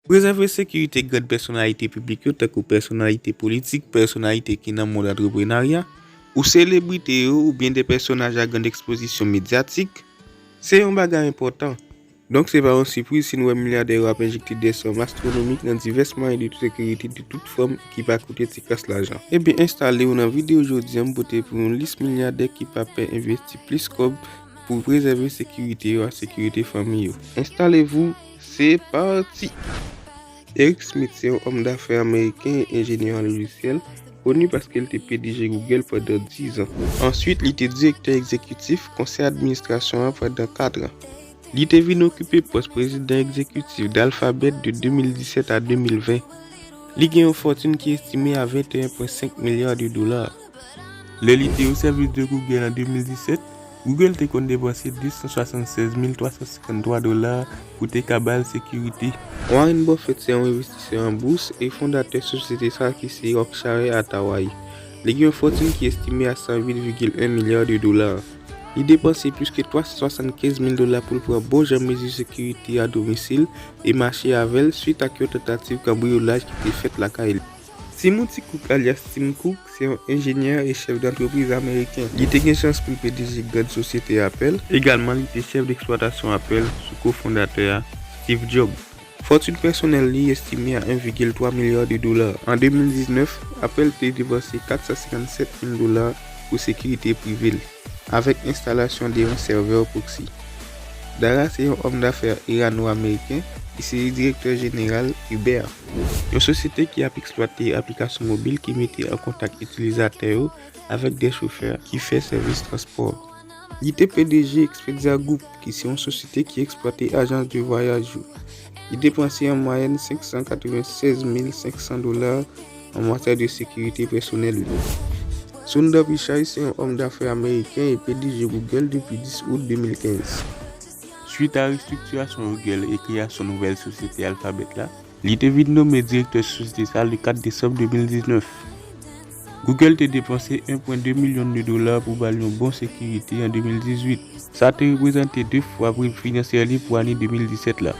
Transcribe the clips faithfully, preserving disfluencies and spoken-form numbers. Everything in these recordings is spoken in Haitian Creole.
Prezève sekirite gran pèsonalite piblik yo, tankou pèsonalite politik, pèsonalite ki nan mond antreprenarya, ou selebrite yo, oubyen de pèsonaj a gran ekspozisyon medyatik, se yon bagay enpòtan. Donk, se pa yon sipriz si n wè milyadè yo ap enjekte de sòm astwonomik nan divès mwayen de sekirite de tout fòm ki pa koute ti kras lajan. Ebyen, enstale w nan videyo jodi a, m pote pou yon lis milyadè ki pa pè envesti plis kòb pou prezève sekirite yo ak sekirite fanmi yo. Installez-vous, c'est parti! Eric Schmidt se yon òm dafè ameriken e enjenyè an lojisyèl, koni paske l te P D G Google pandan diz an. Answit, li te direktè egzekitif konsèy administrasyon an pandan kat an. Li te vin okipe pòs prezidan egzekitif d'Alphabet de de mil disèt a de mil ven. Li gen yon fòtin ki estime a venteyen pwen senk milya de dola. Lè li te o sèvis de Google an de mil disèt, Google te konn depanse de san swasannsèz mil twa san senkanntwa dola pou te ka ba l sekirite. Warren Buffett se yon envestisè an bous e fondatè sosyete sa ki se Yorkshire Hathaway. Li gen yon fòtin ki estime a san uit vigil en milya de dola. Li depanse plis ke twa san swasannkenz mil dola pou l pran bon jan mezi sekirite a domisil e mache avè l swit ak yon tantativ kanbriyolaj ki te fèt lakay li. Timothy Cook, alyas Tim Cook, se yon enjenyè e chèf dantrepriz ameriken. Li te gen chans pou l P D G gran sosyete Apple. Egalman, li te chèf deksplwatasyon Apple sou kofondatè a, Steve Jobs. Fòtin pèsonèl li estime a en vigil twa milya de dola. An de mil diznèf, Apple te depanse kat san senkannsèt mil dola pou sekirite prive l, avèk enstalasyon de yon sèvè proxy. Dara se yon òm dafè irano-ameriken ki se direktè jeneral Uber, yon sosyete ki ap eksplwate aplikasyon mobil ki mete an kontak itilizatè yo avèk de chofè ki fè sèvis transpò. Li te P D G Expedia Group, ki se yon sosyete ki eksplwate ajans de vwayaj yo. Li depanse an mwayèn senk san katrevennsèz mil senk san dola an matyè de sekirite pèsonèl li. Sundar Pichai se yon òm dafè ameriken e P D G Google depi dis out de mil kenz. Swit a restriktirasyon Google e kreyasyon nouvèl sosyete Alphabet la, li te vin nonmen direktè sosyete sa le kat desanm de mil diznèf. Google te depanse en pwen de milyon de dola pou ba l yon bon sekirite an de mil dizuit. Sa te reprezante de fwa pri finansyè li pou ane de mil disèt la.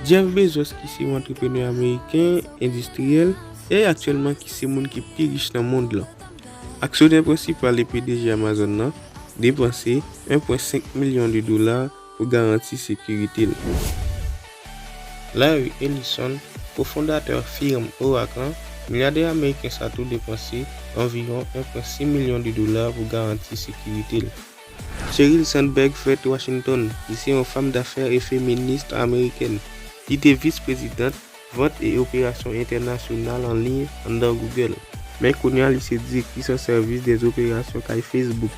Jeff Bezos, ki se yon antreprenè ameriken, endistriyèl, e aktyèlman ki se moun ki pi rich nan mond lan. Aksyonè prensipal e P D G Amazon nan, depanse en pwen senk milyon de dola pou garanti sekirite l. Larry Ellison, kofondatè firm Oracle lan, milyadè ameriken sa tou depanse anviwon en pwen sis milyon de dola pou garanti sekirite l. Sheryl Sandberg fèt Washington, ki se yon fanm dafè e feminis amerikèn. Li te vis prezidant vant e operasyon entènasyonal an liy anndan Google. Men kounye a li se direktris an sèvis dèzoperasyon kay Facebook.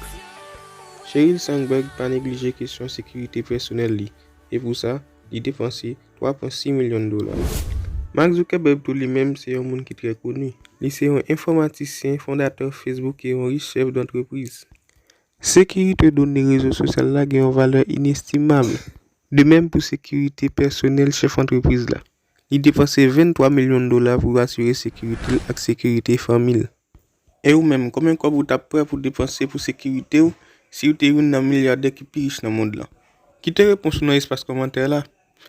Sheryl Sandberg pa neglije kesyon sekirite pèsonèl li, e pou sa, li depanse twa pwen sis milyon dola. Mark Zuckerberg tou li menm se yon moun ki trè koni. Li se yon enfòmatisyen, fondatè Facebook e yon rich chèf dantrepriz. Sekirite done rezo sosyal la gen yon valè inestimab. De menm pou sekirite pèsonèl chèf antrepriz la. Li depanse venntwa milyon dola pou asire sekirite l ak sekirite fanmi l. E ou menm, konbyen kòb ou t ap prè pou depanse pou sekirite w si w te youn nan milyadè ki pi rich nan mond lan? Kite repons ou nan espas kòmantè la.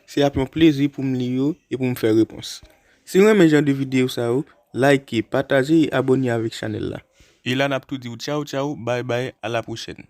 Se ap yon plezi pou m li yo e pou m fè repons. Si w renmen jan de videyo sa yo, like, pataje e abòne avèk chanèl la. E la n ap tou di w tchaw tchaw, bay bay, a la pwochèn.